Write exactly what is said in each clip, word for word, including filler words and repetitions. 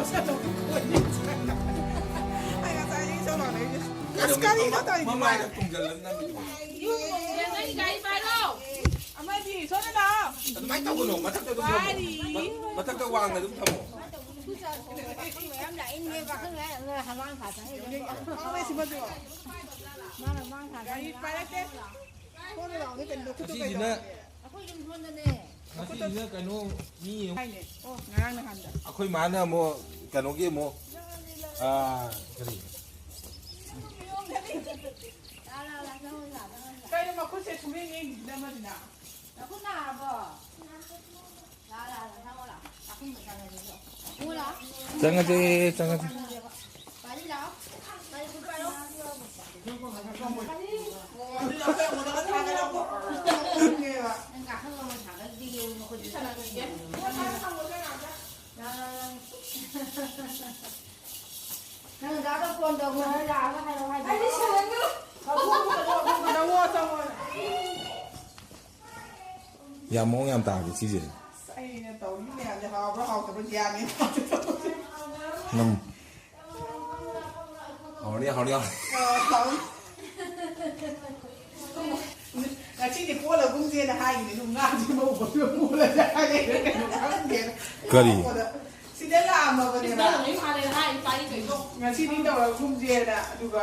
ꯑꯩ ꯉꯁꯥꯏꯗꯒꯤ ꯁꯣꯝ ꯂꯥꯎꯅꯩꯁꯦ꯫ ꯑꯁ, ꯀꯔꯤꯅꯣ ꯇꯧꯔꯤꯁꯤꯕꯣ? ꯃꯃꯥꯏꯗ ꯇꯨꯡꯖꯜꯂ ꯅꯝꯃꯤꯗꯨꯕꯣ? ꯅꯪ ꯒꯥꯔꯤ ꯄꯥꯏꯔꯣ꯫ ꯑꯃꯗꯤ ꯁꯣꯝꯗ ꯂꯥꯛꯑꯣ꯫ ꯑꯗꯨꯃꯥꯏꯅ ꯇꯧꯒꯅꯣ, ꯃꯊꯛꯇ ꯑꯗꯨꯝ ꯊꯝꯃꯣ꯫ ꯀꯔꯤ? ꯃ-, ꯃꯊꯛꯇ ꯋꯥꯡꯅ ꯑꯗꯨꯝ ꯊꯝꯃꯣ꯫ ꯄꯥꯈꯪ ꯃꯌꯥꯝ ꯂꯥꯛꯏꯅꯦ, ꯄꯥꯈꯪ ꯃꯌꯥꯝ ꯍꯃꯥꯡ ꯊꯥ ꯆꯪꯉꯛꯏꯅꯦ꯫ ꯐꯥꯎꯔꯦ ꯁꯤꯃꯁꯨ꯫ ꯃꯥꯅ ꯃꯥꯡ ꯊꯥ ꯒꯥꯔꯤ ꯆꯪꯉꯛꯏꯅꯦ꯫ ꯄꯥꯏꯔꯛꯇꯦ꯫ ꯁꯣꯝꯗ ꯂꯥꯛꯑꯣ, ꯀꯩꯅꯣ ꯂꯧꯈꯠꯇꯣ ꯑꯁꯤꯁꯤꯅ ꯀꯩꯗꯧꯔꯒꯦ? ꯑꯩꯈꯣꯏ ꯌꯨꯝ ꯁꯣꯝꯗꯅꯦ꯫ ꯉꯁꯤꯁꯤꯅ ꯀꯩꯅꯣ ꯃꯤ ꯍꯥꯏꯅꯦ꯫ ꯑꯣ, ꯉꯔꯥꯡ ꯅꯍꯥꯟꯗ꯫ ꯑꯩꯈꯣꯏ ꯃꯥꯅ ꯑꯃꯨꯛ ꯀꯩꯅꯣꯒꯤ ꯑꯃꯨꯛ, ꯑꯥ, ꯀꯔꯤ? ꯂꯥ, ꯂꯥ, ꯂꯥ, ꯆꯪꯉꯣ, ꯂꯥ, ꯆꯪꯉꯣ, ꯂꯥ꯫ ꯀꯩꯅꯣ ꯃꯈꯨꯠꯁꯦ ꯁꯨꯡꯂꯦꯡ ꯂꯦꯡꯗ꯭ꯔꯤꯁꯤꯅ ꯑꯃꯁꯤꯅ? ꯅꯈꯨꯠ ꯅꯥꯔꯕꯣ? ꯂꯥ, ꯂꯥ, ꯂꯥ, ꯆꯪꯉꯣ, ꯂꯥ꯫ ꯆꯥꯛꯈꯨꯝꯗ ꯆꯪꯉꯁꯤ, ꯆꯥꯛꯈꯨꯝꯗ꯫ ꯆꯪꯉꯁꯦ, ꯆꯪꯉꯁꯦ꯫ ꯄꯥꯔꯤ ꯂꯥꯛꯑꯣ꯫ ꯄꯥꯔꯤ, ꯈꯨꯠ ꯄꯥꯏꯔꯣ꯫ ꯅꯪ ꯀꯥꯈꯠꯂꯣ, ꯃꯁꯥꯒ ꯄꯤꯒꯦ, ꯃꯈꯨꯠꯇꯨ ꯁꯥꯟꯅꯕꯤꯒꯦ꯫ ꯂꯥ, ꯂꯥ, ꯂꯥ꯫ ꯅꯪ ꯗꯥꯗ ꯐꯣꯟ ꯇꯧꯈ꯭ꯔꯣ, ꯂꯥꯛꯑꯒ ꯍꯥꯏꯔꯛꯑꯣ ꯍꯥꯏꯗꯤ꯫ ꯑꯩꯗꯤ ꯁꯦꯟꯅꯕꯤꯔꯣ꯫ ꯆꯪꯉꯣ, ꯆꯪꯉꯣ꯫ ꯌꯥꯝ ꯃꯑꯣꯡ ꯌꯥꯝ ꯇꯥꯒꯦ ꯁꯤꯁꯦ꯫ ꯑꯁ, ꯑꯩꯅ ꯇꯧꯔꯤ ꯃꯌꯥꯝꯁꯦ ꯍꯥꯎꯕ꯭ꯔꯥ ꯍꯥꯎꯇꯕ꯭ꯔꯥ ꯒ꯭ꯌꯥꯟ ꯃꯦꯟ ꯇꯥꯗꯦ꯫ ꯅꯝ꯫ ꯍꯥꯎꯔꯅꯤ, ꯍꯥꯎꯔꯅꯤ, ꯍꯥꯎꯔꯅꯤ꯫ ꯑ, ꯍꯥꯎꯔꯅꯤ꯫ ꯉꯁꯤꯗꯤ ꯄꯣꯠꯂꯒꯨꯝꯁꯦꯅ ꯍꯥꯏꯈꯤꯅꯦ, ꯑꯗꯨꯝ ꯉꯥꯁꯦ ꯃꯧ ꯄꯣꯠꯂꯒꯨꯝꯁꯦ ꯍꯥꯏꯔꯦ, ꯀꯩꯅꯣ ꯈꯪꯗꯦꯅ꯫ ꯀꯔꯤ? ꯁꯤꯗ ꯂꯥꯛꯑꯝꯃꯕꯅꯦꯕ꯫ ꯁꯤꯗ ꯂꯣꯏ ꯍꯥꯟꯅ ꯍꯥꯏ, ꯄꯥꯏ ꯀꯩꯅꯣ꯫ ꯉꯁꯤꯗꯤ ꯇꯧꯔꯒꯨꯝꯁꯦꯅ, ꯑꯗꯨꯒ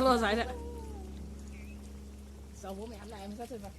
ꯆꯠꯂꯣ ꯑꯁ꯭ꯋꯥꯏꯗ꯫ ꯆꯥꯎꯕ ꯃꯌꯥꯝ ꯂꯥꯛꯑꯦ, ꯃꯁꯛ ꯊꯣꯛꯄ꯫